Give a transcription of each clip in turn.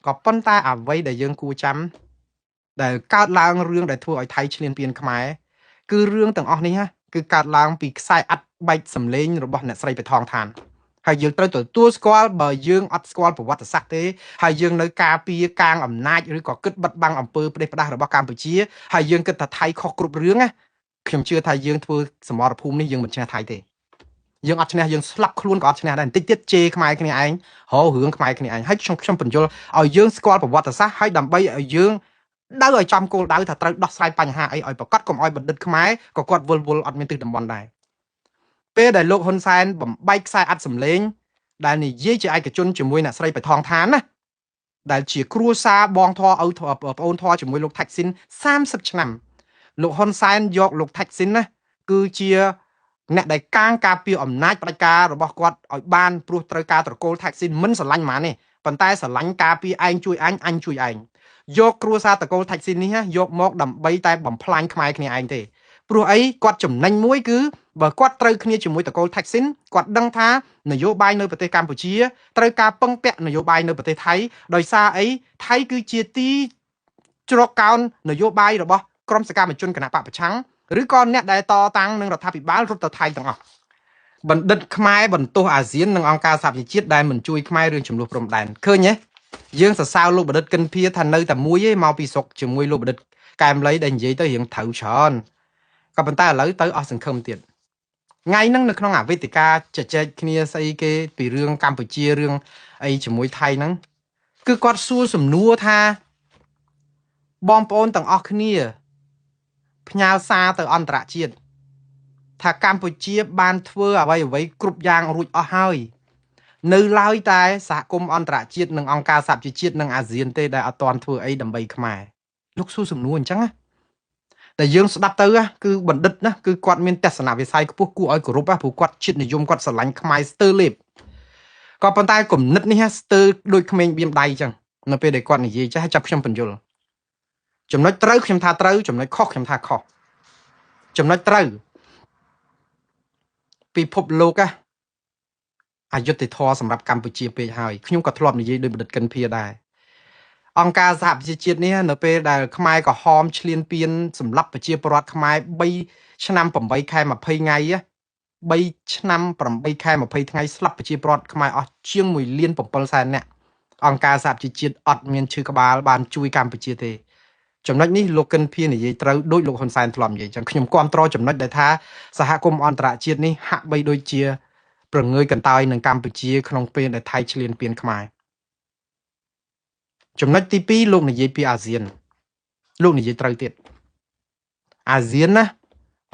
ក៏ប៉ុន្តែអ្វីដែលយើងគួរចាំដែលកើតឡើងរឿងដែលធ្វើឲ្យថៃឈ្លានពានខ្មែរគឺរឿងទាំងអស់នេះគឺកើតឡើងពីខ្សែអាត់បែកសម្លេងរបស់អ្នកស្រីបេថងឋានហើយយើងត្រូវទទួលស្គាល់បើយើងអត់ស្គាល់ប្រវត្តិសាស្ត្រទេហើយយើងនៅការពារកាងអំណាចឬក៏គិតបិទបាំងអំពើផ្ដេសផ្ដាសរបស់កម្ពុជាហើយយើងគិតថាថៃខុសគ្រប់រឿងណាខ្ញុំជឿថាយើងធ្វើសមរភូមិនេះយើងមិនឈ្នះថៃទេយើងអត់ឈ្នះយើងស្លាប់ខ្លួនក៏អត់ឈ្នះដែរបន្តិចទៀតជេរខ្មែរគ្នាឯងរករឿងខ្មែរគ្នាឯងហើយខ្ញុំបញ្យល់ឲ្យយើងស្គាល់ប្រវត្តិសាស្ត្រហើយដើម្បីឲ្យយើងដៅឲ្យចំគោលដៅថាត្រូវដោះស្រាយបញ្ហាអីឲ្យប្រកាសកុំឲ្យបណ្ឌិតខ្មែរក៏គាត់វល់វល់អត់មានទិសតំបន់ដែរពេលដែលលោកហ៊ុនសែនបំបែកខ្សែអាត់សម្លេងដែលនិយាយជាឯកជនជាមួយអ្នកស្រីបៃថងឋានណាដែលជាគ្រួសារបងធរឪប្អូនធរជាមួយលោកថាច់ស៊ីន30ឆ្នាំលោកហ៊ុនសែនយកលោកថាច់ស៊ីនណាគឺជាអ្នកដែលកាងការពារអំណាចផ្ដាច់ការរបស់គាត់ឲ្យបានព្រោះត្រូវការត្រកូលថាច់ស៊ីនមិនស្រឡាញ់ហ្មងទេប៉ុន្តែស្រឡាញ់ការពារឯងជួយអញអញជួយឯងយកគ្រួសារត្រកូលថាច់ស៊ីននេះយកមកដើម្បីតែបំផ្លាញខ្មែរគ្នាឯងទេព្រោះអីគាត់ចំណេញមួយគឺបើគាត់ត្រូវគ្នាជាមួយត្រកូលថាច់ស៊ីនគាត់ដឹងថានយោបាយនៅប្រទេសកម្ពុជាត្រូវការពឹងពាក់នយោបាយនៅប្រទេសថៃដោយសារអីថៃគឺជាទីជ្រកកោននយោបាយរបស់ក្រុមសកម្មជនគណបកប្រឆាំងឬក៏អ្នកដែលតតាំងនឹងរដ្ឋាភិបាលរត់ទៅថៃទាំងអស់បណ្ឌិតខ្មែរបន្ទោសអាស៊ាននិងអង្គការសហប្រជាជាតិដែលមិនជួយខ្មែររឿងចំនួនព្រំដែនឃើញទេយើងសរសើរលោកបណ្ឌិតកិនភាថានៅតែមួយឯងមកពីស្រុកជាមួយលោកបណ្ឌិតកែមលីដែលនិយាយទៅរៀងត្រូវច្រើនក៏ប៉ុន្តែឥឡូវទៅអស់សង្ឃឹមទៀតថ្ងៃហ្នឹងនៅក្នុងអវេទិកាជជែកគ្នាស្អីគេពីរឿងកម្ពុជារឿងអីជាមួយថៃហ្នឹងគឺគាត់សួរសំណួរថាបងប្អូនទាំងអស់គ្នាផ្ញើសារទៅអន្តរជាតិថាកម្ពុជាបានធ្វើអ្វីៗគ្រប់យ៉ាងរួចអស់ហើយនៅឡើយតែសហគមន៍អន្តរជាតិនិងអង្គការសហប្រជាជាតិនិងអាស៊ានទេដែលអត់ទាន់ធ្វើអីដើម្បីខ្មែរលោកសួរសំណួរអញ្ចឹងណាតែយើងស្ដាប់ទៅគឺបណ្ឌិតណាគឺគាត់មានទស្សនវិស័យខ្ពស់គួរឲ្យគោរពព្រោះគាត់ជាតិនិយមគាត់ស្រឡាញ់ខ្មែរស្ទើរលេបក៏ប៉ុន្តែគំនិតនេះស្ទើរដូចក្មេងបៀមដៃអញ្ចឹងនៅពេលដែលគាត់និយាយចេះចាប់ខ្ញុំបញ្យល់ចំណុចត្រូវខ្ញុំថាត្រូវចំណុចខុសខ្ញុំថាខុសចំណុចត្រូវពិភពលោកអយុត្តិធម៌សម្រាប់កម្ពុជាពេកហើយខ្ញុំក៏ធ្លាប់និយាយដោយបណ្ឌិតកិនភាដែរអង្គការសហប្រជាជាតិនេះនៅពេលដែលខ្មែរក្រហមឈ្លានពានសម្រាប់ប្រជាពលរដ្ឋខ្មែរ3ឆ្នាំ8ខែ20ថ្ងៃ3ឆ្នាំ8ខែ20ថ្ងៃស្លាប់ប្រជាពលរដ្ឋខ្មែរអស់ជាង1លាន7សែននាក់អង្គការសហប្រជាជាតិអត់មានឈឺក្បាលបានជួយកម្ពុជាទេចំណុចនេះលោកកិនភានិយាយត្រូវដោយលោកហ៊ុនសែនធ្លាប់និយាយចឹងខ្ញុំគាំទ្រចំណុចដែលថាសហគមន៍អន្តរជាតិនេះហាក់បីដូចជាប្រងើយកន្តើយនឹងកម្ពុជាក្នុងពេលដែលថៃឈ្លានពានខ្មែរចំណុចទី2លោកនិយាយពីអាស៊ានលោកនិយាយត្រូវទៀតអាស៊ានណា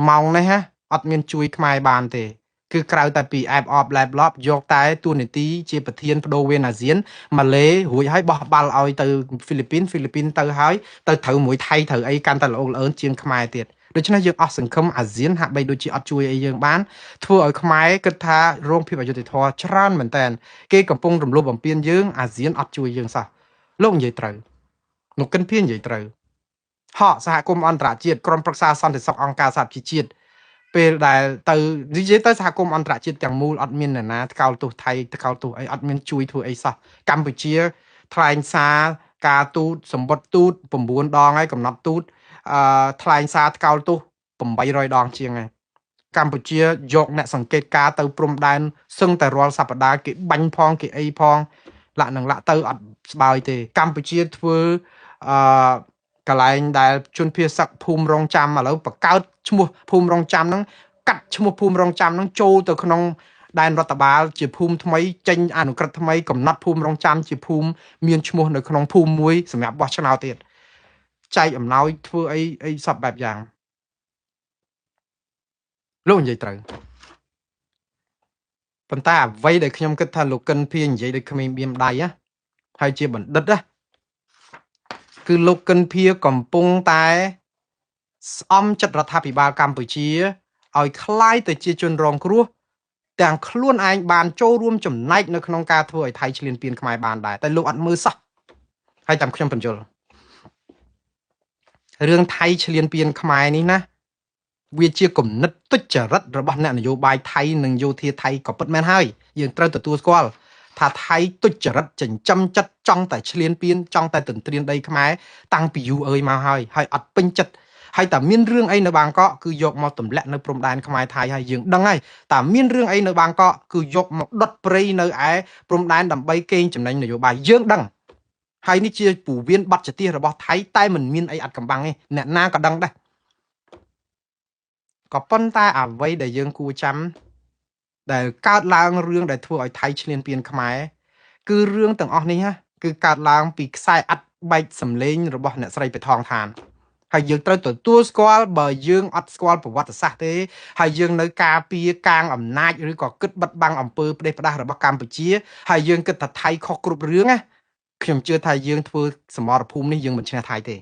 ម៉ោងនេះអត់មានជួយខ្មែរបានទេគឺក្រៅតែពីអែបអបឡែបឡប់យកតែតួនាទីជាប្រធានបដូវវេនអាស៊ានម៉ាឡេរួចហើយបោះបាល់ឲ្យទៅហ្វីលីពីនហ្វីលីពីនទៅហើយទៅត្រូវមួយថៃត្រូវអីកាន់តែល្អល្អឿនជាងខ្មែរទៀតដូច្នេះយើងអស់សង្ឃឹមអាស៊ានហាក់បីដូចជាអត់ជួយអីយើងបានធ្វើឲ្យខ្មែរគិតថារងភាពអយុត្តិធម៌ច្រើនមែនតើគេកំពុងរំលោភបំពានយើងអាស៊ានអត់ជួយយើងសោះលោកនិយាយត្រូវលោកកិនភានិយាយត្រូវហកសហគមន៍អន្តរជាតិក្រុមប្រឹក្សាសន្តិសុខអង្គការសហប្រជាជាតិពេលដែលទៅនិយាយទៅសហគមន៍អន្តរជាតិទាំងមូលអត់មានអ្នកណាថ្កោលទោសថៃថ្កោលទោសអីអត់មានជួយធ្វើអីសោះកម្ពុជាថ្លែងសារការទូតសម្បត្តិទូត9ដងហើយកំណត់ទូតថ្លែងសារថ្កោលទោស800ដងជាងហើយកម្ពុជាយកអ្នកសង្កេតការទៅព្រំដែនសឹងតែរាល់សប្តាហ៍គេបាញ់ផងគេអីផងលាក់នឹងលាក់ទៅអត់ស្បើយទេកម្ពុជាធ្វើកន្លែងដែលជនភៀសសឹកភូមិរងចាំឥឡូវបង្កើតឈ្មោះភូមិរងចាំហ្នឹងកាត់ឈ្មោះភូមិរងចាំហ្នឹងចូលទៅក្នុងដែនរដ្ឋបាលជាភូមិថ្មីចេញអនុក្រឹត្យថ្មីកំណត់ភូមិរងចាំជាភូមិមានឈ្មោះនៅក្នុងភូមិមួយសម្រាប់បោះឆ្នោតទៀតចែកអំណោយធ្វើអីអីសពបែបយ៉ាងលោកនិយាយត្រូវប៉ុន្តែអ្វីដែលខ្ញុំគិតថាលោកកិនភានិយាយដូចក្មេងបៀមដៃហើយជាបណ្ឌិតណាគឺលោកកិនភាកំពុងតែស្អំចិត្តរដ្ឋាភិបាលកម្ពុជាឲ្យคล้ายទៅជាជនរងគ្រោះទាំងខ្លួនឯងបានចូលរួមចំណែកនៅក្នុងការធ្វើឲ្យថៃឈ្លានពានខ្មែរបានដែរតែលោកអត់មើលសោះហើយតាមខ្ញុំបញ្យល់រឿងថៃឈ្លានពានខ្មែរនេះណាវាជាគំនិតទុច្ចរិតរបស់អ្នកនយោបាយថៃនិងយោធាថៃក៏ពិតមែនហើយយើងត្រូវទទួលស្គាល់ ថាថៃទុច្ចរិតចិញ្ចឹមចិត្តចង់តែឈ្លានពានចង់តែទន្ទ្រានដីខ្មែរតាំងពីយូរអើយមកហើយហើយអត់ពេញចិត្តហើយតែមានរឿងអីនៅបាងកកគឺយកមកទម្លាក់នៅព្រំដែនខ្មែរថៃហើយយើងដឹងហើយតែមានរឿងអីនៅបាងកកគឺយកមកដុតព្រៃនៅឯព្រំដែនដើម្បីកេងចំណេញនយោបាយយើងដឹងហើយនេះជាពូវៀនបច្ចទាសរបស់ថៃតែមិនមានអីអាត់កំបាំងទេអ្នកណាក៏ដឹងដែរក៏ប៉ុន្តែអ្វីដែលយើងគួរចាំដែលកើតឡើងរឿងដែលធ្វើឲ្យថៃឈ្លានពានខ្មែរគឺរឿងទាំងអស់នេះណាគឺកើតឡើងពីខ្សែអាត់បែកសម្លេងរបស់អ្នកស្រីបេថងឋានហើយយើងត្រូវទទួលស្គាល់បើយើងអត់ស្គាល់ប្រវត្តិសាស្ត្រទេហើយយើងនៅការពារកាងអំណាចឬក៏គិតបិទបាំងអំពើផ្ដេសផ្ដាសរបស់កម្ពុជាហើយយើងគិតថាថៃខុសគ្រប់រឿងណាខ្ញុំជឿថាយើងធ្វើសមរភូមិនេះយើងមិនឈ្នះថៃទេ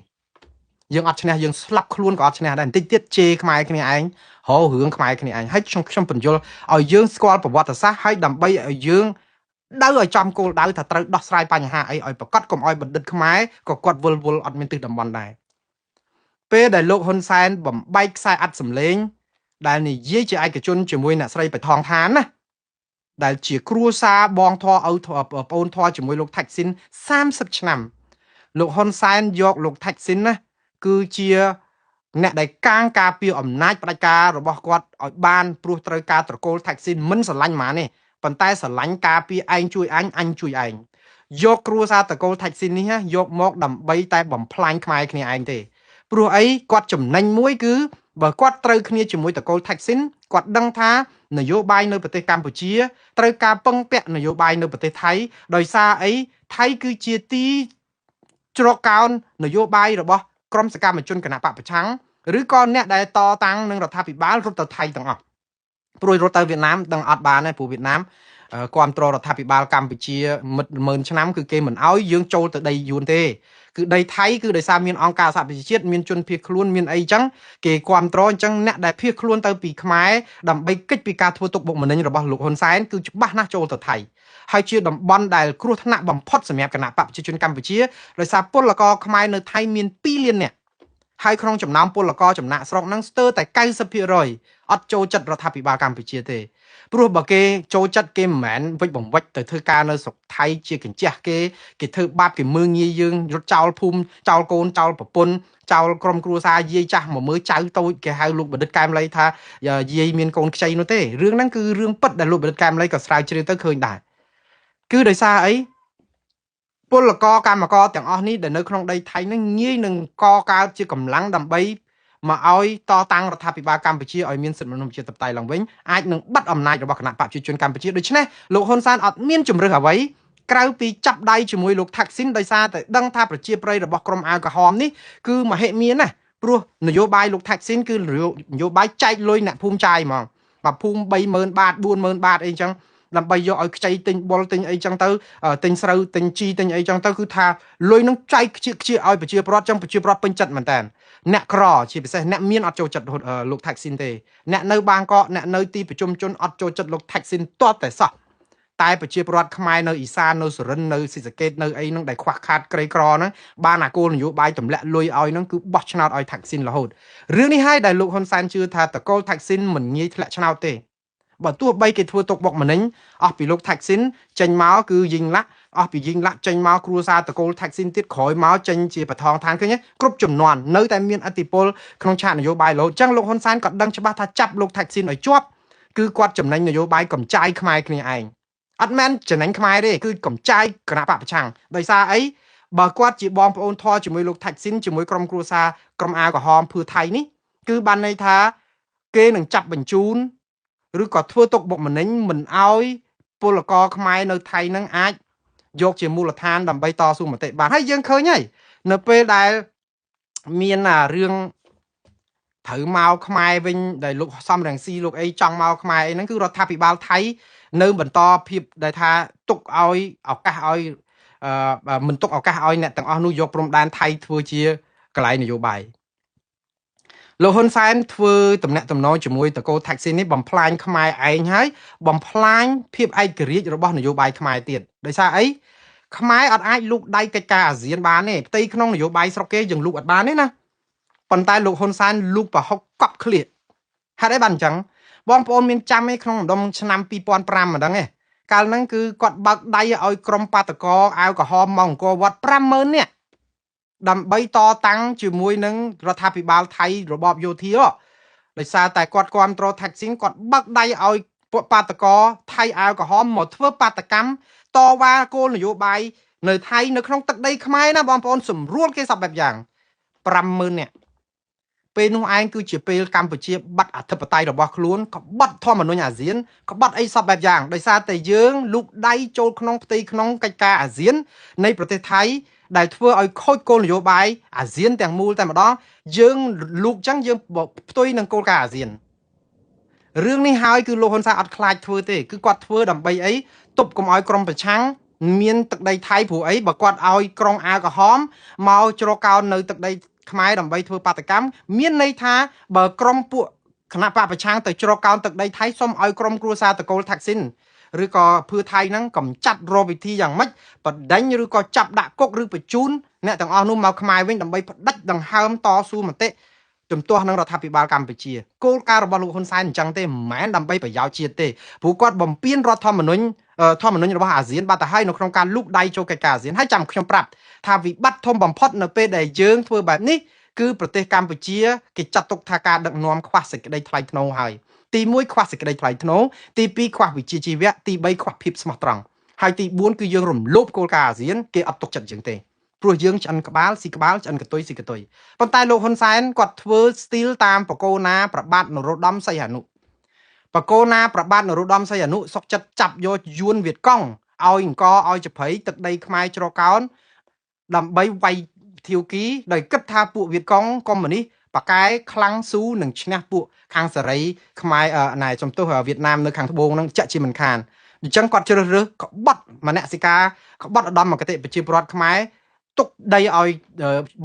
យើងអត់ឈ្នះយើងស្លាប់ខ្លួនក៏អត់ឈ្នះដែរបន្តិចទៀតជេរខ្មែរគ្នាឯងរករឿងខ្មែរគ្នាឯងហើយខ្ញុំបញ្យល់ឲ្យយើងស្គាល់ប្រវត្តិសាស្ត្រហើយដើម្បីឲ្យយើងដៅឲ្យចំគោលដៅថាត្រូវដោះស្រាយបញ្ហាអីឲ្យប្រកាសកុំឲ្យបណ្ឌិតខ្មែរក៏គាត់វិលវល់អត់មានទិសតំបន់ដែរពេលដែលលោកហ៊ុនសែនបំបែកខ្សែអាត់សម្លេងដែលនិយាយជាឯកជនជាមួយអ្នកស្រីបៃថងឋានណាដែលជាគ្រួសារបងធរឪប្អូនធរជាមួយលោកថាច់ស៊ីន30ឆ្នាំលោកហ៊ុនសែនយកលោកថាច់ស៊ីនណាគឺជាអ្នកដែលកាងការពារអំណាចផ្ដាច់ការរបស់គាត់ឲ្យបានព្រោះត្រូវការត្រកូលថាច់ស៊ីនមិនស្រឡាញ់ហ្មងទេប៉ុន្តែស្រឡាញ់ការពារឯងជួយអញអញជួយឯងយកគ្រួសារត្រកូលថាច់ស៊ីននេះយកមកដើម្បីតែបំផ្លាញខ្មែរគ្នាឯងទេព្រោះអីគាត់ចំណេញមួយគឺបើគាត់ត្រូវគ្នាជាមួយត្រកូលថាច់ស៊ីនគាត់ដឹងថានយោបាយនៅប្រទេសកម្ពុជាត្រូវការពឹងពាក់នយោបាយនៅប្រទេសថៃដោយសារអីថៃគឺជាទីជ្រកកោននយោបាយរបស់ក្រុមសកម្មជនគណបកប្រឆាំងឬក៏អ្នកដែលតតាំងនឹងរដ្ឋាភិបាលរត់ទៅថៃទាំងអស់ព្រោះរត់ទៅវៀតណាមដឹងអត់បានទេព្រោះវៀតណាមគ្រប់គ្រងរដ្ឋាភិបាលកម្ពុជាមិត្តម៉ឺនឆ្នាំគឺគេមិនអោយយើងចូលទៅដីយួនទេគឺដីថៃគឺដោយសារមានអង្គការសហប្រជាជាតិមានជនភៀសខ្លួនមានអីចឹងគេគ្រប់គ្រងអញ្ចឹងអ្នកដែលភៀសខ្លួនទៅពីខ្មែរដើម្បីគេចពីការធ្វើទុកបុកម្នេញរបស់លោកហ៊ុនសែនគឺច្បាស់ណាស់ចូលទៅថៃហើយជាតំបន់ដែលគ្រោះថ្នាក់បំផុតសម្រាប់គណៈបកប្រជាជនកម្ពុជាដោយសារពលករខ្មែរនៅថៃមាន2លាននាក់ហើយក្នុងចំណោមពលករចំណាកស្រុកហ្នឹងស្ទើរតែ 90% អត់ចូលចិត្តរដ្ឋាភិបាលកម្ពុជាទេព្រោះបើគេចូលចិត្តគេមិនមែនវិចបំវិចទៅធ្វើការនៅស្រុកថៃជាកញ្ជះគេគេធ្វើបាបគេមើងងាយយើងរត់ចោលភូមិចោលកូនចោលប្រពន្ធចោលក្រុមគ្រួសារយាយចាស់មកមើលចៅតូចគេហៅលោកបណ្ឌិតកែមលីថាយាយមានកូនខ្ចីនោះទេរឿងហ្នឹងគឺរឿងពិតដែលលោកបណ្ឌិតកែមលីក៏ស្រាវជ្រាវទៅឃើញដែរគឺដោយសារអីពលករកម្មករទាំងអស់នេះដែលនៅក្នុងដីថៃហ្នឹងងាយនឹងកកើតជាកម្លាំងដើម្បីមកឲ្យតតាំងរដ្ឋាភិបាលកម្ពុជាឲ្យមានសិទ្ធិមនុស្សប្រជាធិបតេយ្យឡើងវិញអាចនឹងបាត់អំណាចរបស់គណៈបកប្រជាជនកម្ពុជាដូច្នេះលោកហ៊ុនសែនអត់មានជំរើសអ្វីក្រៅពីចាប់ដៃជាមួយលោកថាក់ស៊ីនដោយសារតែដឹងថាប្រជាប្រិយរបស់ក្រុមអាវក្រហមនេះគឺមហិមាណាស់ព្រោះនយោបាយលោកថាក់ស៊ីនគឺនយោបាយចែកលុយអ្នកភូមិចាយហ្មងបើភូមិ30000បាត40000បាតអីចឹងដើម្បីយកឲ្យខ្ចីទិញបុលទិញអីចឹងទៅទិញស្រូវទិញជីទិញអីចឹងទៅគឺថាលុយនឹងចែកខ្ជិះខ្ជាឲ្យប្រជាពលរដ្ឋចឹងប្រជាពលរដ្ឋពេញចិត្តមែនតើអ្នកក្រជាពិសេសអ្នកមានអត់ចូលចិត្តលោកថាក់ស៊ីនទេអ្នកនៅបាងកកអ្នកនៅទីប្រជុំជនអត់ចូលចិត្តលោកថាក់ស៊ីនទាល់តែសោះតែប្រជាពលរដ្ឋខ្មែរនៅអ៊ីសាននៅសុរិននៅស៊ីសាកេតនៅអីហ្នឹងដែលខ្វះខាតក្រីក្រហ្នឹងបានអាគោលនយោបាយទម្លាក់លុយឲ្យហ្នឹងគឺបោះឆ្នោតឲ្យថាក់ស៊ីនរហូតរឿងនេះហើយដែលលោកហ៊ុនសែនជឿថាតកូលថាក់ស៊ីនមិនងាយធ្លាក់ឆ្នោតទេបើទោះបីគេធ្វើទុកបុកម្នេញអស់ពីលោកថាក់ស៊ីនចេញមកគឺយីងឡាក់អស់ពីយីងឡាក់ចេញមកគ្រួសារតកូលថាក់ស៊ីនទៀតក្រោយមកចេញជាបថងឋានឃើញគ្រប់ចំនួននៅតែមានឥទ្ធិពលក្នុងឆាកនយោបាយរហូតចឹងលោកហ៊ុនសែនក៏ដឹងច្បាស់ថាចាប់លោកថាក់ស៊ីនឲ្យជាប់គឺគាត់ចំណេញនយោបាយកំចាយខ្មែរគ្នាឯងអត់មែនចំណេញខ្មែរទេគឺកំចាយគណៈបកប្រឆាំងដោយសារអីបើគាត់ជាបងប្អូនធរជាមួយលោកថាក់ស៊ីនជាមួយក្រុមគ្រួសារក្រុមអាវក្រហមភឿថៃនេះគឺបានន័យថាគេនឹងចាប់បញ្ជូនឬក៏ធ្វើទុកបុកម្នេញមិនអោយពលករខ្មែរនៅថៃនឹងអាចយកជាមូលដ្ឋានដើម្បីតស៊ូមតិបានហើយយើងឃើញហើយនៅពេលដែលមានរឿងត្រូវមកខ្មែរវិញដែលលោកសំរងស៊ីលោកអីចង់មកខ្មែរអីហ្នឹងគឺរដ្ឋាភិបាលថៃនៅបន្តភាពដែលថាទុកឲ្យឱកាសឲ្យមិនទុកឱកាសឲ្យអ្នកទាំងអស់នោះយកព្រំដែនថៃធ្វើជាកន្លែងនយោបាយលោកហ៊ុនសែនធ្វើតំណាក់តំណងជាមួយតកូលថាក់ស៊ីននេះបំផ្លាញខ្មែរឯងហើយបំផ្លាញភាពឯករាជ្យរបស់នយោបាយខ្មែរទៀតដោយសារអីខ្មែរអត់អាចលូកដៃកិច្ចការអាស៊ានបានទេផ្ទៃក្នុងនយោបាយស្រុកគេយើងលូកអត់បានទេណាប៉ុន្តែលោកហ៊ុនសែនលូកប្រហុកកប់ក្លៀកហេតុអីបានអញ្ចឹងបងប្អូនមានចាំឯក្នុងម្ដុំឆ្នាំ2005មិនដឹងទេ កាលហ្នឹងគឺគាត់បើកដៃឲ្យក្រុមបាតកោអាវក្រហមមកអង្គរវត្ត50000នាក់ដើម្បីតតាំងជាមួយនឹងរដ្ឋាភិបាលថៃរបបយោធាដោយសារតែគាត់គ្រប់គ្រងថាក់ស៊ីនគាត់បើកដៃឲ្យពួកបាតកោថៃអាវក្រហមមកធ្វើបាតកម្មតវ៉ាគោលនយោបាយនៅថៃនៅក្នុងទឹកដីខ្មែរណាបងប្អូនសម្រួលគេសពបែបយ៉ាង50000នាក់ពេលនោះឯងគឺជាពេលកម្ពុជាបាត់អធិបតេយ្យរបស់ខ្លួនក្បត់ធម្មនុញ្ញអាស៊ានក្បត់អីសពបែបយ៉ាងដោយសារតែយើងលូកដៃចូលក្នុងផ្ទៃក្នុងកិច្ចការអាស៊ាននៃប្រទេសថៃដែលធ្វើឲ្យខូចគោលនយោបាយអាស៊ានទាំងមូលតែម្ដងយើងលូកចឹងយើងផ្ទុយនឹងគោលការណ៍អាស៊ានរឿងនេះហើយគឺលោកហ៊ុនសែនអត់ខ្លាចធ្វើទេគឺគាត់ធ្វើដើម្បីអីទប់កុំឲ្យក្រុមប្រឆាំងមានទឹកដីថៃព្រោះអីបើគាត់ឲ្យក្រុងអាវក្រហមមកជ្រកកោននៅទឹកដីខ្មែរដើម្បីធ្វើបាតកម្មមានន័យថាបើក្រុមពួកគណៈបកប្រឆាំងទៅជ្រកកោនទឹកដីថៃសូមឲ្យក្រុមគ្រួសារតកូលថាក់ស៊ីនឬក៏ភឿថៃហ្នឹងកំចាត់រកវិធីយ៉ាងម៉េចបដិញឬក៏ចាប់ដាក់គុកឬបញ្ជូនអ្នកទាំងអស់នោះមកខ្មែរវិញដើម្បីផ្ដាច់ដង្ហើមតស៊ូមតិជំទាស់នឹងរដ្ឋាភិបាលកម្ពុជាគោលការណ៍របស់លោកហ៊ុនសែនអញ្ចឹងទេមិនមែនដើម្បីប្រយោជន៍ជាតិទេព្រោះគាត់បំពេញរដ្ឋធម្មនុញ្ញធម្មនុញ្ញរបស់អាស៊ានបាត់ទៅហើយនៅក្នុងការលូកដៃចូលកិច្ចការអាស៊ានហើយចាំខ្ញុំប្រាប់ថាវិបត្តិធំបំផុតនៅពេលដែលយើងធ្វើបែបនេះគឺប្រទេសកម្ពុជាគេចាត់ទុកថាការដឹកនាំខ្វះសេចក្តីថ្លៃថ្នូរហើយទី1ខ្វះសេចក្តីថ្លៃថ្នូរទី2ខ្វះវិជ្ជាជីវៈទី3ខ្វះភាពស្មោះត្រង់ហើយទី4គឺយើងរំលោភគោលការណ៍អាស៊ានគេអត់ទុកចិត្តយើងទេព្រោះយើងឆ្អិនក្បាលស៊ីក្បាលឆ្អិនកតុយស៊ីកតុយប៉ុន្តែលោកហ៊ុនសែនគាត់ធ្វើស្ទីលតាមបកូណាប្របាទនរោត្តមសីហនុបកូណាប្របាទនរោត្តមសីហនុសុកចិត្តចាប់យកយួនវៀតកុងឲ្យអង្គឲ្យចភ័យទឹកដីខ្មែរជ្រកោនដើម្បីវាយធាវគីដោយគិតថាពួកវៀតកុងកុម្មុយនីសប៉កែខ្លាំងស៊ូនឹងឈ្នះពួកខាងសេរីខ្មែរណែចំទោសវៀតណាមនៅខាងត្បូងហ្នឹងចាក់ជាមិនខានអញ្ចឹងគាត់ជ្រើសរើសក្បត់មនសិការក្បត់ឧត្តមគតិប្រជាពលរដ្ឋខ្មែរទុកដីឲ្យ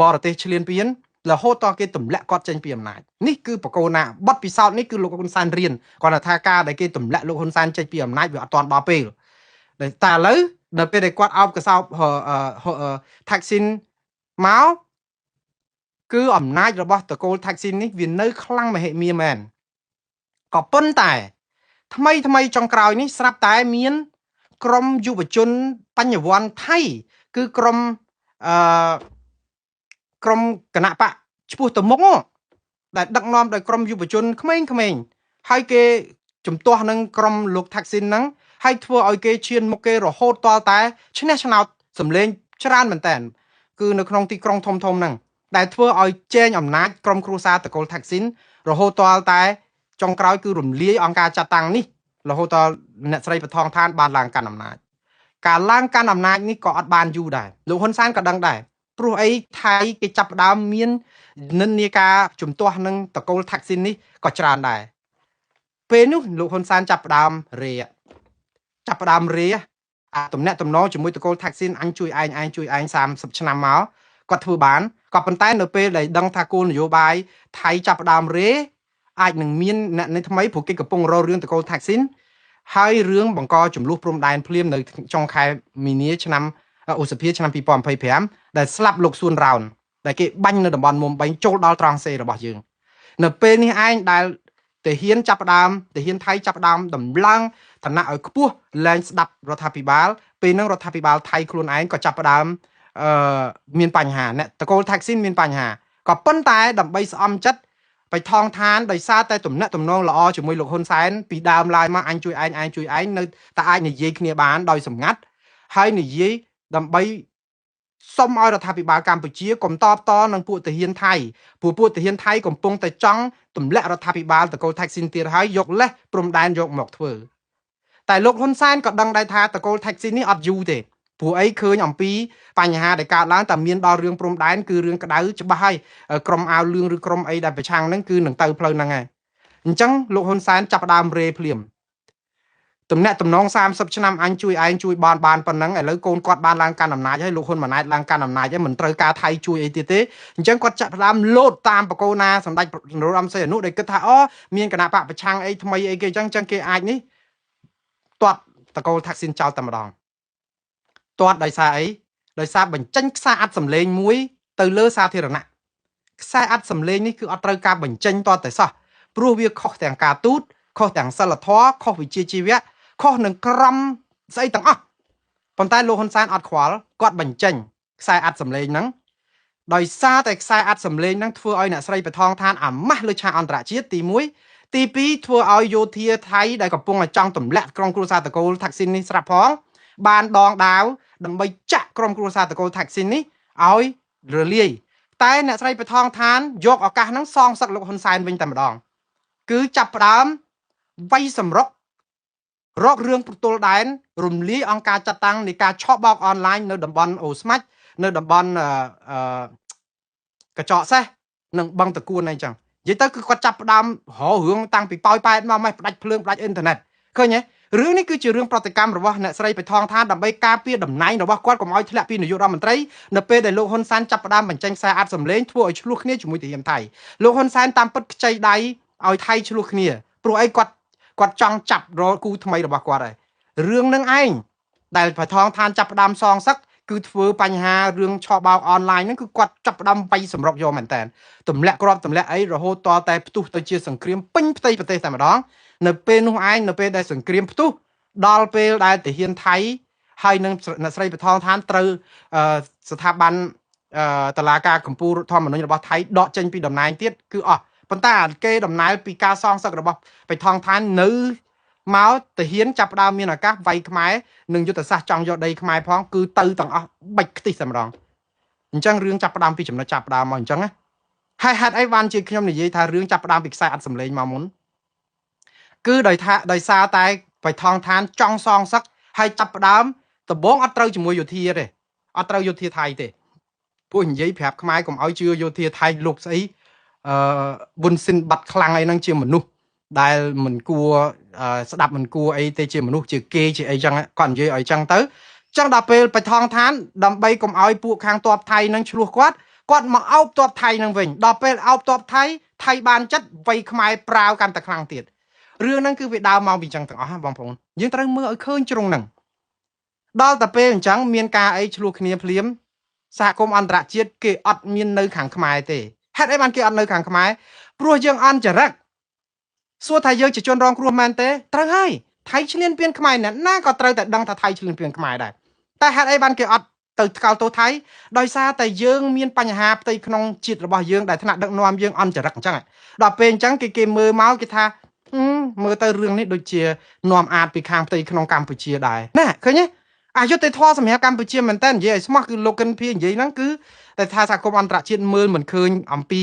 បរទេសឈ្លានពានរហូតតគេទម្លាក់គាត់ចេញពីអំណាចនេះគឺបកូណាបတ်ពិសោធន៍នេះគឺលោកហ៊ុនសែនរៀនគាត់ថាការដែលគេទម្លាក់លោកហ៊ុនសែនចេញពីអំណាចវាអត់ទាន់ដល់ពេលតែឥឡូវដល់ពេលដែលគាត់អោបកសោបថាក់ស៊ីនមកគឺអំណាចរបស់តកូលថាក់ស៊ីននេះវានៅខ្លាំងមហិមាមែនក៏ប៉ុន្តែថ្មីថ្មីចុងក្រោយនេះស្រាប់តែមានក្រុមយុវជនបញ្ញវន្តថៃគឺក្រុមក្រុមគណៈបកឈ្មោះទៅមុខដែលដឹកនាំដោយក្រុមយុវជនក្មេងៗហើយគេជំទាស់នឹងក្រុមលោកថាក់ស៊ីនហ្នឹងហើយធ្វើឲ្យគេឈានមុខគេរហូតតតែឈ្នះឆ្នោតសម្លេងច្រើនមែនតើគឺនៅក្នុងទីក្រុងធំធំហ្នឹងដែលធ្វើឲ្យចែងអំណាចក្រុមគ្រួសារតកូលថាក់ស៊ីនរហូតតតែចុងក្រោយគឺរំលាយអង្គការចាត់តាំងនេះរហូតដល់អ្នកស្រីបថងឋានបានឡើងកាន់អំណាចការឡើងកាន់អំណាចនេះក៏អត់បានយូរដែរលោកហ៊ុនសែនក៏ដឹងដែរព្រោះអីថៃគេចាប់ផ្ដើមមាននិន្នាការជំទាស់នឹងតកូលថាក់ស៊ីននេះក៏ច្រើនដែរពេលនោះលោកហ៊ុនសែនចាប់ផ្ដើមរេចាប់ផ្ដើមរេអាទំនាក់ទំនងជាមួយតកូលថាក់ស៊ីនអញជួយឯងឯងជួយឯង30ឆ្នាំមកគាត់ធ្វើបានក៏ប៉ុន្តែនៅពេលដែលដឹងថាគោលនយោបាយថៃចាប់ផ្ដើមរេអាចនឹងមានអ្នកនេះថ្មីព្រោះគេកំពុងរករឿងតកូលថាក់ស៊ីនហើយរឿងបង្កចំនួនព្រំដែនភ្លាមនៅចុងខែមីនាឆ្នាំឧសភាឆ្នាំ2025ដែលស្លាប់លោកសួនរោនដែលគេបាញ់នៅតំបន់មុំបីចូលដល់ត្រង់សេរបស់យើងនៅពេលនេះឯងដែលទាហានចាប់ផ្ដើមទាហានថៃចាប់ផ្ដើមដំឡើងឋានៈឲ្យខ្ពស់លែងស្ដាប់រដ្ឋាភិបាលពេលហ្នឹងរដ្ឋាភិបាលថៃខ្លួនឯងក៏ចាប់ផ្ដើមមានបញ្ហាអ្នកតកូលថាក់ស៊ីនមានបញ្ហាក៏ប៉ុន្តែដើម្បីស្អំចិត្តបៃថងឋានដោយសារតែទំនាក់ទំនងល្អជាមួយលោកហ៊ុនសែនពីដើមឡើយមកអញជួយឯងឯងជួយឯងនៅតែអាចនិយាយគ្នាបានដោយសម្ងាត់ហើយនិយាយដើម្បីសុំឲ្យរដ្ឋាភិបាលកម្ពុជាកុំតបតនឹងពួកទាហានថៃព្រោះពួកទាហានថៃកំពុងតែចង់ទម្លាក់រដ្ឋាភិបាលតកូលថាក់ស៊ីនទៀតហើយយកលេសព្រំដែនយកមកធ្វើតែលោកហ៊ុនសែនក៏ដឹងដែរថាតកូលថាក់ស៊ីននេះអត់យូរទេព្រោះអីឃើញអំពីបញ្ហាដែលកើតឡើងតែមានដល់រឿងព្រំដែនគឺរឿងក្តៅច្បាស់ហើយក្រុមអាវលឿងឬក្រុមអីដែលប្រឆាំងហ្នឹងគឺនឹងទៅផ្លូវហ្នឹងហើយអញ្ចឹងលោកហ៊ុនសែនចាប់ផ្ដើមរេភ្លាមទំនាក់ទំនង30ឆ្នាំអញជួយឯងជួយបានបានប៉ុណ្ណឹងឥឡូវកូនគាត់បានឡើងកាន់អំណាចហើយលោកហ៊ុនម៉ាណែតឡើងកាន់អំណាចហើយមិនត្រូវការថៃជួយអីទៀតទេអញ្ចឹងគាត់ចាប់ផ្ដើមលោតតាមបកូណាសម្ដេចនរោត្តមសីហនុដែលគិតថាអូមានគណៈបកប្រឆាំងអីថ្មីអីគេអញ្ចឹងអញ្ចឹងគេអាចនេះទាត់តកូលថាក់ស៊ីនចោលតែម្ដងទាត់ដោយសារអីដោយសារបញ្ចេញខ្សែអាត់សម្លេងមួយទៅលើសាធារណៈខ្សែអាត់សម្លេងនេះគឺអត់ត្រូវការបញ្ចេញទាត់តែសោះព្រោះវាខុសទាំងការទូតខុសទាំងសិលធម៌ខុសវិជ្ជាជីវៈខុសនឹងក្រម ស្អីទាំងអស់ប៉ុន្តែលោកហ៊ុនសែនអត់ខ្វល់គាត់បញ្ចេញខ្សែអាត់សម្លេងហ្នឹងដោយសារតែខ្សែអាត់សម្លេងហ្នឹងធ្វើឲ្យអ្នកស្រីបថងឋានអាម៉ាស់លើឆាកអន្តរជាតិទី1ទី2ធ្វើឲ្យយោធាថៃដែលកំពុងតែចង់ទម្លាក់ក្រុមគ្រួសារតកូលថាក់ស៊ីននេះស្រាប់ផងបានដងដាវដើម្បីចាក់ក្រុមគ្រួសារតកូលថាក់ស៊ីននេះឲ្យរលាយតែអ្នកស្រីបថងឋានយកឱកាសហ្នឹងសងសឹកលោកហ៊ុនសែនវិញតែម្ដងគឺចាប់ផ្ដើមវាយសម្រុករករឿងប្រទល់ដែនរំលាយអង្គការចាត់តាំងនៃការឆក់បោកអនឡាញនៅតំបន់អូស្មាច់នៅតំបន់អឺកញ្ចក់សេះនិងបឹងតកួនអីចឹងនិយាយទៅគឺគាត់ចាប់ផ្ដើមរករឿងតាំងពីប៉ោយប៉ែតមកម៉េះផ្ដាច់ភ្លើងផ្ដាច់អ៊ីនធឺណិតឃើញទេរឿងនេះគឺជារឿងប្រតិកម្មរបស់អ្នកស្រីបៃថងថាដើម្បីការពារតំណែងរបស់គាត់កុំឲ្យធ្លាក់ពីនាយករដ្ឋមន្ត្រីនៅពេលដែលលោកហ៊ុនសែនចាប់ផ្ដើមបញ្ចេញខ្សែអាត់សម្លេងធ្វើឲ្យឆ្លោះគ្នាជាមួយទាហានថៃលោកហ៊ុនសែនតាមពិតខ្ចីដៃឲ្យថៃឆ្លោះគ្នាព្រោះអីគាត់ចង់ចាប់រកគូថ្មីរបស់គាត់ហើយរឿងនឹងឯងដែលបៃថងឋានចាប់ផ្ដើមសងសឹកគឺធ្វើបញ្ហារឿងឆបោកអនឡាញហ្នឹងគឺគាត់ចាប់ផ្ដើមវាយសម្រុកយកមែនតើទម្លាក់ក្របទម្លាក់អីរហូតតតែផ្ទុះទៅជាសង្គ្រាមពេញផ្ទៃប្រទេសតែម្ដងនៅពេលនោះឯងនៅពេលដែលសង្គ្រាមផ្ទុះដល់ពេលដែលទាហានថៃហើយនឹងអ្នកស្រីបថងឋានត្រូវស្ថាប័នតឡាការកម្ពុជាធម្មនុញ្ញរបស់ថៃដកចេញពីតំណែងទៀតគឺអស់ប៉ុន្តែគេដំណើរពីការសងសឹករបស់បៃថងឋាននៅមកទាហានចាប់ផ្ដើមមានឱកាសវាយខ្មែរនិងយុទ្ធសាស្ត្រចង់យកដីខ្មែរផងគឺទៅទាំងអស់បាច់ខ្ទិះតែម្ដងអញ្ចឹងរឿងចាប់ផ្ដើមពីចំណុចចាប់ផ្ដើមមកអញ្ចឹងណាហើយហេតុអីបានជាខ្ញុំនិយាយថារឿងចាប់ផ្ដើមពីខ្សែអត់សម្លេងមកមុនគឺដោយថាដោយសារតែបៃថងឋានចង់សងសឹកហើយចាប់ផ្ដើមដំបងអត់ត្រូវជាមួយយោធាទេអត់ត្រូវយោធាថៃទេពួកនិយាយប្រាប់ខ្មែរកុំឲ្យជឿយោធាថៃលោកស្អីអឺប៊ុនស៊ីនបាត់ខ្លាំងអីហ្នឹងជាមនុស្សដែលមិនគួរស្ដាប់មិនគួរអីទេជាមនុស្សជាគេជាអីចឹងគាត់និយាយឲ្យចឹងទៅចឹងដល់ពេលបៃថងឋានដើម្បីកុំឲ្យពួកខាងទ័ពថៃនឹងឆ្លោះគាត់គាត់មកអោបទ័ពថៃនឹងវិញដល់ពេលអោបទ័ពថៃថៃបានចិត្តវៃខ្មែរប្រាវកាន់តែខ្លាំងទៀតរឿងហ្នឹងគឺវាដើមមកពីចឹងទាំងអស់បងប្អូនយើងត្រូវមើលឲ្យឃើញជ្រុងហ្នឹងដល់តែពេលអញ្ចឹងមានការអីឆ្លោះគ្នាភ្លាមសហគមន៍អន្តរជាតិគេអត់មាននៅខាងខ្មែរទេហេតុអីបានគេអត់នៅខាងខ្មែរព្រោះយើងអន់ចរិតសួរថាយើងជាជនរងគ្រោះមែនទេត្រូវហើយថៃឈ្លានពានខ្មែរអ្នកណាក៏ត្រូវតែដឹងថាថៃឈ្លានពានខ្មែរដែរតែហេតុអីបានគេអត់ទៅថ្កោលទោសថៃដោយសារតែយើងមានបញ្ហាផ្ទៃក្នុងជាតិរបស់យើងដែលថ្នាក់ដឹកនាំយើងអន់ចរិតអញ្ចឹងដល់ពេលអញ្ចឹងគេមើលមកគេថាមើលទៅរឿងនេះដូចជានាំអាចពីខាងផ្ទៃក្នុងកម្ពុជាដែរណាឃើញទេអយុត្តិធម៌សម្រាប់កម្ពុជាមែនតើនិយាយឲ្យស្មោះគឺលោកកិនភីនិយាយហ្នឹងគឺតែថាសហគមន៍អន្តរជាតិមើលមិនឃើញអំពី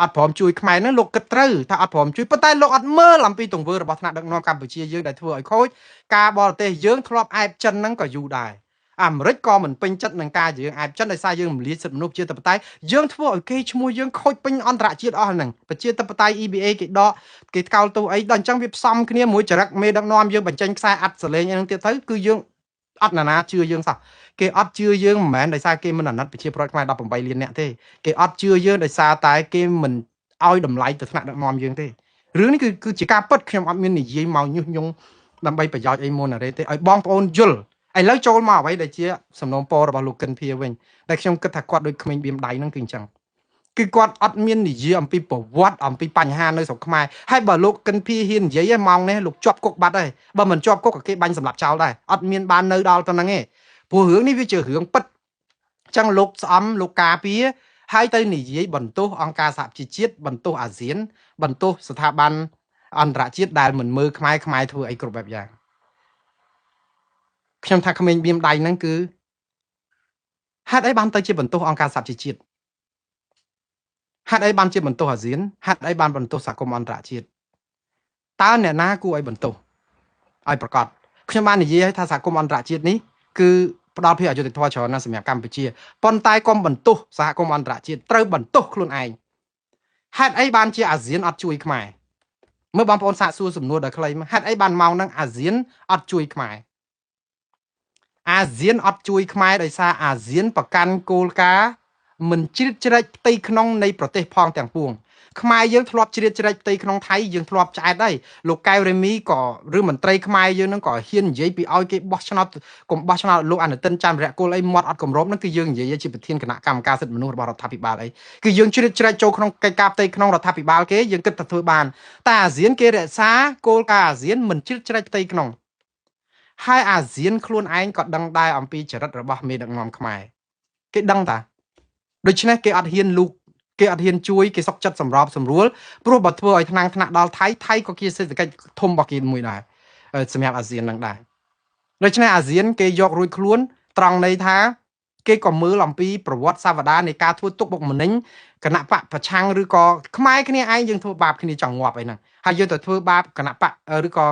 អត់ព្រមជួយខ្មែរហ្នឹងលោកគិតត្រូវថាអត់ព្រមជួយប៉ុន្តែលោកអត់មើលអំពីទង្វើរបស់ថ្នាក់ដឹកនាំកម្ពុជាយើងដែលធ្វើឲ្យខូចការបរទេសយើងធ្លាប់អែបចិនហ្នឹងក៏យូរដែរអាមេរិកក៏មិនពេញចិត្តនឹងការយើងអែបចិនដោយសារយើងរំលាយសិទ្ធិមនុស្សប្រជាធិបតេយ្យយើងធ្វើឲ្យគេឈ្មោះយើងខូចពេញអន្តរជាតិអស់ហ្នឹងប្រជាធិបតេយ្យ EBA គេដកគេថ្កោលទោសអីដល់អញ្ចឹងវាផ្សំគ្នាមួយចរិតមេដឹកនាំយើងបញ្ចេញខ្សែអាត់សលេងអីហ្នឹងទៀតទៅគឺយើងអត់ណានាជឿយើងសោះគេអត់ជឿយើងមិនមែនដោយសារគេមិនអាណិតប្រជាពលរដ្ឋខ្មែរ18លានអ្នកទេគេអត់ជឿយើងដោយសារតែគេមិនឲ្យតម្លៃទៅថ្នាក់ដឹកនាំយើងទេរឿងនេះគឺជាការពិតខ្ញុំអត់មាននិយាយមកញុះញង់ដើម្បីប្រយោជន៍អីមុនអរេទេឲ្យបងប្អូនយល់ឥឡូវចូលមកអ្វីដែលជាសំណូមពររបស់លោកកិនភាវិញតែខ្ញុំគិតថាគាត់ដូចក្មេងបៀមដៃហ្នឹងគឺអញ្ចឹងគឺគាត់អត់មាននិយាយអំពីប្រវត្តិអំពីបញ្ហានៅស្រុកខ្មែរហើយបើលោកកិនភីហ៊ាននិយាយឯងម៉ោងនេះលោកជាប់គុកបាត់ហើយបើមិនជាប់គុកក៏គេបាញ់សម្លាប់ចោលដែរអត់មានបាននៅដល់ប៉ុណ្្នឹងទេព្រោះរឿងនេះវាជារឿងពិតអញ្ចឹងលោកស្អំលោកការពារហើយទៅនិយាយបន្ទោសអង្គការសហប្រជាជាតិបន្ទោសអាស៊ានបន្ទោសស្ថាប័នអន្តរជាតិដែលមិនមើលខ្មែរខ្មែរធ្វើអីគ្រប់បែបយ៉ាងខ្ញុំថាក្មេងបៀមដៃហ្នឹងគឺហេតុអីបានទៅជាបន្ទោសអង្គការសហប្រជាជាតិហេតុអីបានជាបន្ទោសអាស៊ានហេតុអីបានបន្ទោសសហគមន៍អន្តរជាតិតើអ្នកណាគួរឲ្យបន្ទោសឲ្យប្រកាសខ្ញុំបាននិយាយឲ្យថាសហគមន៍អន្តរជាតិនេះគឺផ្ដល់ភាពអយុត្តិធម៌ច្រើនណាស់សម្រាប់កម្ពុជាប៉ុន្តែកុំបន្ទោសសហគមន៍អន្តរជាតិត្រូវបន្ទោសខ្លួនឯងហេតុអីបានជាអាស៊ានអត់ជួយខ្មែរមើលបងប្អូនសាកសួរសំណួរដល់ខ្លីមកហេតុអីបានម៉ោងហ្នឹងអាស៊ានអត់ជួយខ្មែរអាស៊ានអត់ជួយខ្មែរដោយសារអាស៊ានប្រកាន់គោលការណ៍មិនជ្រៀតជ្រែកផ្ទៃក្នុងនៃប្រទេសផងទាំងពួងខ្មែរយើងធ្លាប់ជ្រៀតជ្រែកផ្ទៃក្នុងថៃយើងធ្លាប់ឆ្អែតហើយលោកកែវរេមីក៏ឬមន្ត្រីខ្មែរយើងនឹងក៏ហ៊ាននិយាយពីឲ្យគេបោះឆ្នោតកុំបោះឆ្នោតលោកអនុទិនច័ន្ទរៈគុលអីមាត់អត់គម្របនឹងគឺយើងនិយាយជាប្រធានគណៈកម្មការសិទ្ធិមនុស្សរបស់រដ្ឋាភិបាលអីគឺយើងជ្រៀតជ្រែកចូលក្នុងកិច្ចការផ្ទៃក្នុងរដ្ឋាភិបាលគេយើងគិតថាធ្វើបានតែអាស៊ានគេរក្សាគោលការណ៍អាស៊ានមិនជ្រៀតជ្រែកផ្ទៃក្នុង ហើយអាស៊ានខ្លួនឯងក៏ដឹងដែរអំពីចរិតរបស់មេដឹកនាំខ្មែរគេដឹងតាដូច្នេះគេអត់ហ៊ានលូកគេអត់ហ៊ានជួយគេសុកចិត្តសម្របសម្រួលព្រោះបើធ្វើឲ្យថ្នាំងថ្នាក់ដល់ថៃថៃក៏ជាសេដ្ឋកិច្ចធំរបស់គេមួយដែរសម្រាប់អាស៊ាននឹងដែរដូច្នេះអាស៊ានគេយករួចខ្លួនត្រង់ន័យថាគេក៏មើលអំពីប្រវត្តិសាវតានៃការធ្វើទុកបុកម្នេញគណៈបកប្រឆាំងឬក៏ខ្មែរគ្នាឯងយើងធ្វើបាបគ្នាចង់ងាប់អីហ្នឹងហើយយើងទៅធ្វើបាបគណៈបកឬក៏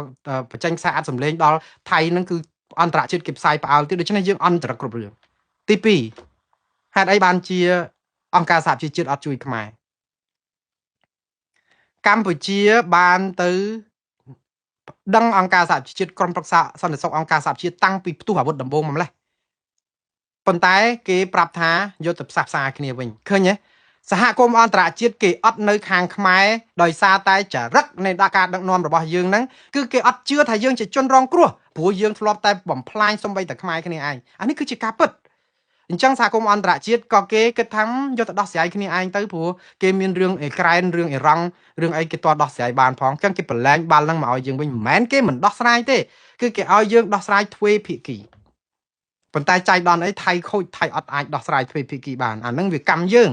បញ្ចេញខ្សែអត្ថសម្លេងដល់ថៃហ្នឹងគឺអន្តរជាតិគេផ្សាយផ្អើលទៀតដូច្នេះយើងអន្តរគ្រប់រឿងទី2ហេតុអីបានជាអង្គការសហប្រជាជាតិអត់ជួយខ្មែរកម្ពុជាបានទៅដឹងអង្គការសហប្រជាជាតិក្រុមប្រឹក្សាសន្តិសុខអង្គការសហប្រជាជាតិតាំងពីផ្ទុះអាវុធដំបូងមកម្លេះប៉ុន្តែគេប្រាប់ថាយកទៅផ្សះផ្សាគ្នាវិញឃើញទេសហគមន៍អន្តរជាតិគេអត់នៅខាងខ្មែរដោយសារតែចរិតនៃការដឹកនាំរបស់យើងហ្នឹងគឺគេអត់ជឿថាយើងជាជនរងគ្រោះព្រោះយើងធ្លាប់តែបំផ្លាញសំបីតែខ្មែរគ្នាឯងអានេះគឺជាការពិតអញ្ចឹងសហគមន៍អន្តរជាតិក៏គេគិតថាយកទៅដោះស្រាយគ្នាឯងទៅព្រោះគេមានរឿងអេក្រែនរឿងអ៊ីរ៉ង់រឿងអីគេតដោះស្រាយបានផងអញ្ចឹងគេប្រឡែងបាល់ហ្នឹងមកឲ្យយើងវិញមិនមែនគេមិនដោះស្រាយទេគឺគេឲ្យយើងដោះស្រាយទ្វេភាគីប៉ុន្តែចៃដន្យអីថៃខូចថៃអត់អាចដោះស្រាយទ្វេភាគីបានអាហ្នឹងវាកម្មយើង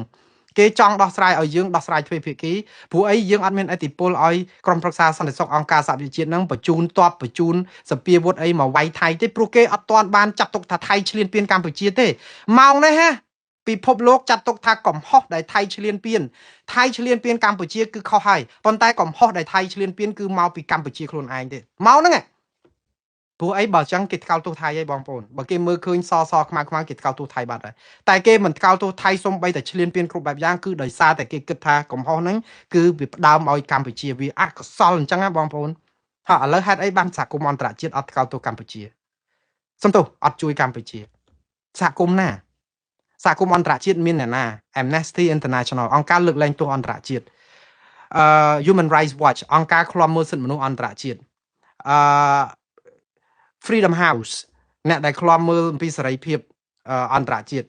គេចង់ដោះស្រាយឲ្យយើងដោះស្រាយទ្វេភាគីព្រោះអីយើងអត់មានឥទ្ធិពលឲ្យក្រុមប្រឹក្សាសន្តិសុខអង្គការសហប្រជាជាតិហ្នឹងបញ្ជូនទ័ពបញ្ជូនសពាវុធអីមកវាយថៃទេព្រោះគេអត់ទាន់បានចាត់ទុកថាថៃឈ្លានពានកម្ពុជាទេម៉ោងនេះហ่ะពិភពលោកចាត់ទុកថាកំហុសដែលថៃឈ្លានពានថៃឈ្លានពានកម្ពុជាគឺខុសហើយប៉ុន្តែកំហុសដែលថៃឈ្លានពានគឺមកពីកម្ពុជាខ្លួនឯងទេម៉ោងហ្នឹងព្រោះអីបើចឹងគេថ្កោលទោសថៃឯងបងប្អូនបើគេមើលឃើញសសខ្មៅខ្មៅគេថ្កោលទោសថៃបាត់ហើយតែគេមិនថ្កោលទោសថៃសំបីតែឈ្លានពានគ្រប់បែបយ៉ាងគឺដោយសារតែគេគិតថាកំហុសហ្នឹងគឺវាផ្ដើមឲ្យកម្ពុជាវាអកុសលអញ្ចឹងណាបងប្អូនហើយឥឡូវហេតុអីបានសហគមន៍អន្តរជាតិអត់ថ្កោលទោសកម្ពុជាសំទោសអត់ជួយកម្ពុជាសហគមន៍ណាសហគមន៍អន្តរជាតិមានអ្នកណា Amnesty International អង្គការលើកលែងទោសអន្តរជាតិHuman Rights Watch អង្គការឃ្លាំមើលសិទ្ធិមនុស្សអន្តរជាតិFreedom House អ្នកដែលឃ្លាំមើលអំពីសេរីភាពអន្តរជាតិ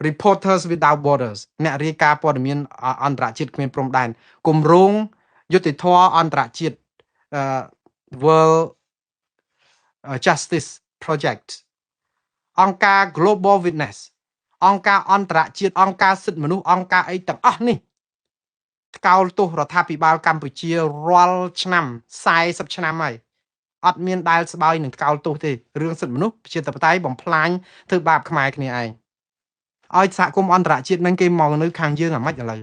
Reporters Without Borders អ្នករាយការណ៍ព័ត៌មានអន្តរជាតិគ្មានព្រំដែនគម្រោងយុត្តិធម៌អន្តរជាតិ World Justice Project អង្គការ Global Witness អង្គការអន្តរជាតិអង្គការសិទ្ធិមនុស្សអង្គការអីទាំងអស់នេះថ្កោលទោសរដ្ឋាភិបាលកម្ពុជារាល់ឆ្នាំ40ឆ្នាំហើយអត់មានដែលស្បើយនឹងថ្កោលទោសទេរឿងសិទ្ធិមនុស្សប្រជាធិបតេយ្យបំផ្លាញធ្វើបាបខ្មែរគ្នាឯងឲ្យសហគមន៍អន្តរជាតិនឹងគេមកនៅខាងយើងអាម៉េចឥឡូវ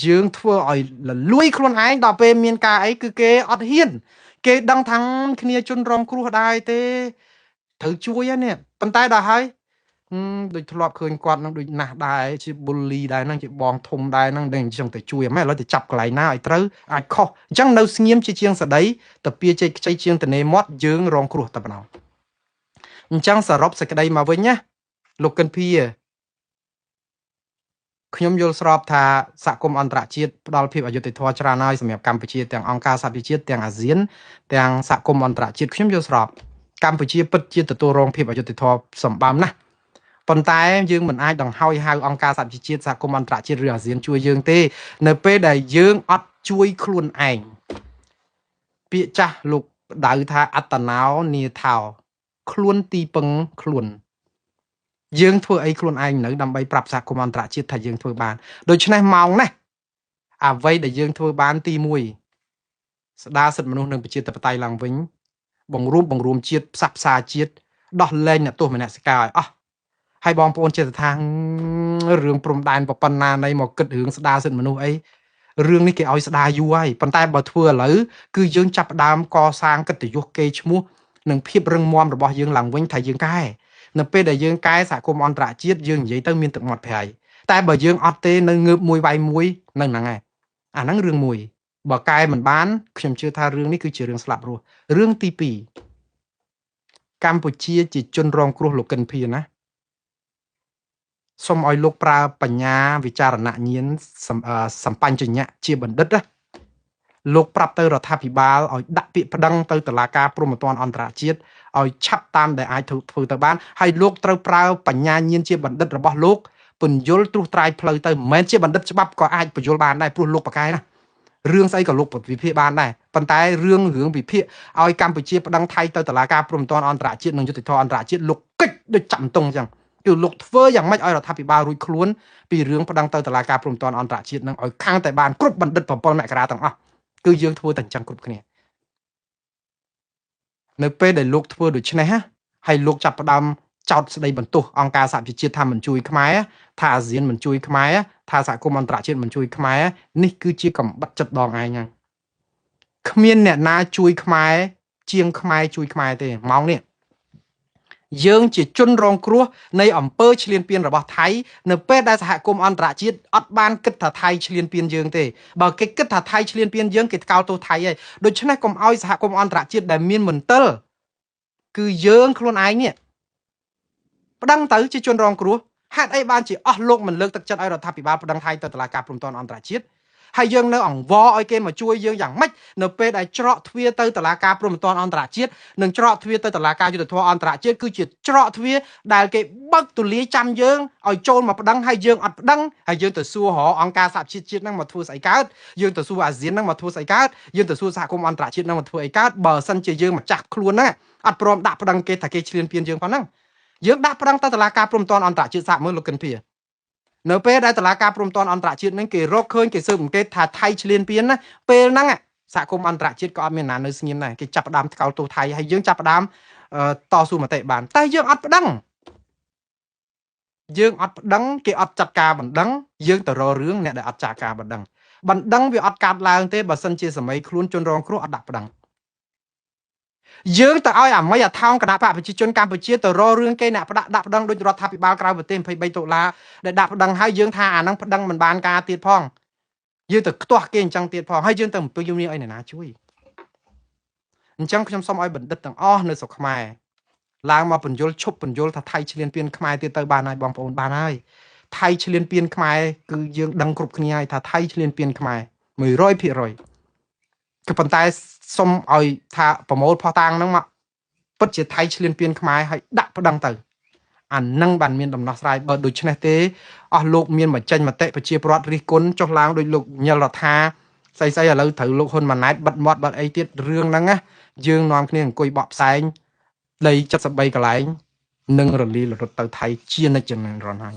យើងធ្វើឲ្យលលួយខ្លួនឯងដល់ពេលមានការអីគឺគេអត់ហ៊ានគេដឹងថាគ្នាជនរងគ្រោះដែរទេត្រូវជួយហ្នឹងនេះប៉ុន្តែដល់ហើយដូចធ្លាប់ឃើញគាត់នឹងដូចណាស់ដែរជា bully ដែរហ្នឹងជាបងធំដែរហ្នឹងដឹងអញ្ចឹងទៅជួយហ្មងឥឡូវទៅចាប់កន្លែងណាឲ្យត្រូវអាចខុសអញ្ចឹងនៅស្ងៀមជាជាងសដីទៅពៀជ័យខ្ចីជាងតនេមាត់យើងរងគ្រោះតែប៉ុណ្ណោះអញ្ចឹងសរុបសេចក្តីមកវិញណាលោកកិនភាខ្ញុំយល់ស្របថាសហគមន៍អន្តរជាតិផ្ដល់ភាពអយុត្តិធម៌ច្រើនហើយសម្រាប់កម្ពុជាទាំងអង្គការសហប្រជាជាតិទាំងអាស៊ានទាំងសហគមន៍អន្តរជាតិខ្ញុំយល់ស្របកម្ពុជាពិតជាទទួលរងភាពអយុត្តិធម៌សម្បើមណាស់ប៉ុន្តែយើងមិនអាចដង្ហោយហៅអង្គការសហប្រជាជាតិសហគមន៍អន្តរជាតិឬអាស៊ានជួយយើងទេនៅពេលដែលយើងអត់ជួយខ្លួនឯងពាក្យចាស់លោកដៅថាអត្តណោនាថោខ្លួនទីពឹងខ្លួនយើងធ្វើអីខ្លួនឯងនៅដើម្បីប្រាប់សហគមន៍អន្តរជាតិថាយើងធ្វើបានដូច្នេះម៉ោងនេះអ្វីដែលយើងធ្វើបានទី1ស្ដារសិទ្ធិមនុស្សនិងប្រជាធិបតេយ្យឡើងវិញបង្រួមបង្រួមជាតិផ្សះផ្សាជាតិដោះលែងអ្នកទោសមនសិការឲ្យអស់ហើយបងប្អូនចេះតែថារឿងព្រំដែនប៉ុណ្ណានៃមកគិតរឿងស្ដារសិទ្ធិមនុស្សអីរឿងនេះគេឲ្យស្ដារយូរហើយប៉ុន្តែបើធ្វើឥឡូវគឺយើងចាប់ផ្ដើមកសាងកិត្តិយសគេឈ្មោះនិងភាពរឹងមាំរបស់យើងឡើងវិញថាយើងកែនៅពេលដែលយើងកែសហគមន៍អន្តរជាតិយើងនិយាយទៅមានទឹកមាត់ប្រៃតែបើយើងអត់ទេនៅងើបមួយវាយមួយនៅហ្នឹងឯងអាហ្នឹងរឿងមួយបើកែមិនបានខ្ញុំជឿថារឿងនេះគឺជារឿងស្លាប់រស់រឿងទី2កម្ពុជាជាជនរងគ្រោះលោកកិនភាណាសូមឲ្យលោកប្រើបញ្ញាវិចារណញ្ញាណសម្បញ្ញៈជាបណ្ឌិតណាលោកប្រាប់ទៅរដ្ឋាភិបាលឲ្យដាក់ពាក្យប្តឹងទៅតុលាការព្រហ្មទណ្ឌអន្តរជាតិឲ្យឆាប់តាមដែលអាចធ្វើទៅបានហើយលោកត្រូវប្រើបញ្ញាញាណជាបណ្ឌិតរបស់លោកពន្យល់ត្រួសត្រាយផ្លូវទៅមិនមែនជាបណ្ឌិតច្បាប់ក៏អាចពន្យល់បានដែរព្រោះលោកប្រកែណា រឿងស្អីក៏លោកវិភាគបានដែរប៉ុន្តែរឿងវិភាគឲ្យកម្ពុជាប្តឹងថៃទៅតុលាការព្រហ្មទណ្ឌអន្តរជាតិនិងយុត្តិធម៌អន្តរជាតិលោកកិច្ចដូចចាំតុងអញ្ចឹងគឺលោកធ្វើយ៉ាងម៉េចឲ្យរដ្ឋាភិបាលរួចខ្លួនពីរឿងប្តឹងទៅតុលាការព្រហ្មទណ្ឌអន្តរជាតិនឹងឲ្យខាងតែបានគ្រប់បណ្ឌិត7មករាទាំងអស់គឺយើងធ្វើតែអញ្ចឹងគ្រប់គ្នានៅពេលដែលលោកធ្វើដូច្នេះហើយលោកចាប់ផ្ដើមចោទស្ដីបន្ទោសអង្គការសហប្រជាជាតិថាមិនជួយខ្មែរថាអាស៊ានមិនជួយខ្មែរថាសហគមន៍អន្តរជាតិមិនជួយខ្មែរនេះគឺជាកំបិតចិត្តដងឯងហ្នឹងគ្មានអ្នកណាជួយខ្មែរជាងខ្មែរជួយខ្មែរទេម៉ោងនេះយើងជាជនរងគ្រោះនៃអំពើឈ្លានពានរបស់ថៃនៅពេលដែលសហគមន៍អន្តរជាតិអត់បានគិតថាថៃឈ្លានពានយើងទេបើគេគិតថាថៃឈ្លានពានយើងគេថ្កោលទោសថៃហើយដូច្នេះកុំឲ្យសហគមន៍អន្តរជាតិដែលមានមន្ទិលគឺយើងខ្លួនឯងនេះប្តឹងទៅជាជនរងគ្រោះហេតុអីបានជាអស់លោកមិនលើកទឹកចិត្តឲ្យរដ្ឋាភិបាលប្តឹងថៃទៅតុលាការព្រហ្មទណ្ឌអន្តរជាតិហើយយើងនៅអង្វរឲ្យគេមកជួយយើងយ៉ាងម៉េចនៅពេលដែលច្រកទ្វារទៅតុលាការព្រហ្មទណ្ឌអន្តរជាតិនិងច្រកទ្វារទៅតុលាការយុត្តិធម៌អន្តរជាតិគឺជាច្រកទ្វារដែលគេបើកទូលាយចាំយើងឲ្យចូលមកប្តឹងហើយយើងអត់ប្តឹងហើយយើងទៅសួររកអង្គការសហប្រជាជាតិហ្នឹងមកធ្វើស្អីកើតយើងទៅសួរអាស៊ានហ្នឹងមកធ្វើស្អីកើតយើងទៅសួរសហគមន៍អន្តរជាតិហ្នឹងមកធ្វើអីកើតបើសិនជាយើងម្ចាស់ខ្លួនហ្នឹងអត់ព្រមដាក់ប្តឹងគេថាគេឈ្លានពានយើងប៉ុណ្ណឹងយើងដាក់ប្តឹងទៅតុលាការព្រហ្មទណ្ឌអន្តរជាតិសាកមើលលោកកិនភានៅពេលដែលតុលាការព្រហ្មទណ្ឌអន្តរជាតិហ្នឹងគេរកឃើញគេស៊ើបអង្កេតថាថៃឈ្លានពានណាពេលហ្នឹងសហគមន៍អន្តរជាតិក៏អត់មានណានៅស្ងៀមដែរគេចាប់ផ្ដើមថ្កោលទោសថៃហើយយើងចាប់ផ្ដើមតស៊ូមតិបានតែយើងអត់ប្តឹងយើងអត់ប្តឹងគេអត់ចាត់ការបណ្ដឹងយើងទៅរករឿងអ្នកដែលអត់ចាត់ការបណ្ដឹងបណ្ដឹងវាអត់កាត់ឡើងទេបើសិនជាសម័យខ្លួនជនរងគ្រោះអត់ដាក់ប្តឹងយើងទៅឲ្យអាមីអាថោងគណៈបកប្រជាជនកម្ពុជាទៅរករឿងគេអ្នកដាក់ប្តឹងដូចរដ្ឋាភិបាលក្រៅប្រទេស23ដុល្លារដែលដាក់ប្តឹងហើយយើងថាអាហ្នឹងប្តឹងមិនបានការទៀតផងយើងទៅខ្ទាស់គេអញ្ចឹងទៀតផងហើយយើងទៅអំពាវនាវឲ្យអ្នកណាជួយអញ្ចឹងខ្ញុំសូមឲ្យបណ្ឌិតទាំងអស់នៅស្រុកខ្មែរឡើងមកបញ្យលឈប់បញ្យលថាថៃឈ្លានពានខ្មែរទៀតទៅបានហើយបងប្អូនបានហើយថៃឈ្លានពានខ្មែរគឺយើងដឹងគ្រប់គ្នាហើយថាថៃឈ្លានពានខ្មែរ100%ក៏ប៉ុន្តែសុំឲ្យថាប្រមូលផុសតាងហ្នឹងមកពិតជាថៃឈ្លានពានខ្មែរហើយដាក់ប្តឹងទៅអានឹងបានមានដំណោះស្រាយបើដូច្នេះទេអស់លោកមានបញ្ចេញមតិប្រជាពលរដ្ឋរិះគន់ចុះឡើងដោយលោកញិលរដ្ឋាស្អីស្អីឥឡូវត្រូវលោកហ៊ុនម៉ាណែតបិទមាត់បិទអីទៀតរឿងហ្នឹងណាយើងនាំគ្នាអង្គុយបកផ្សែងដី73កន្លែងនឹងរលីលរត់ទៅថៃជានិច្ចនិរន្តរ៍ហើយ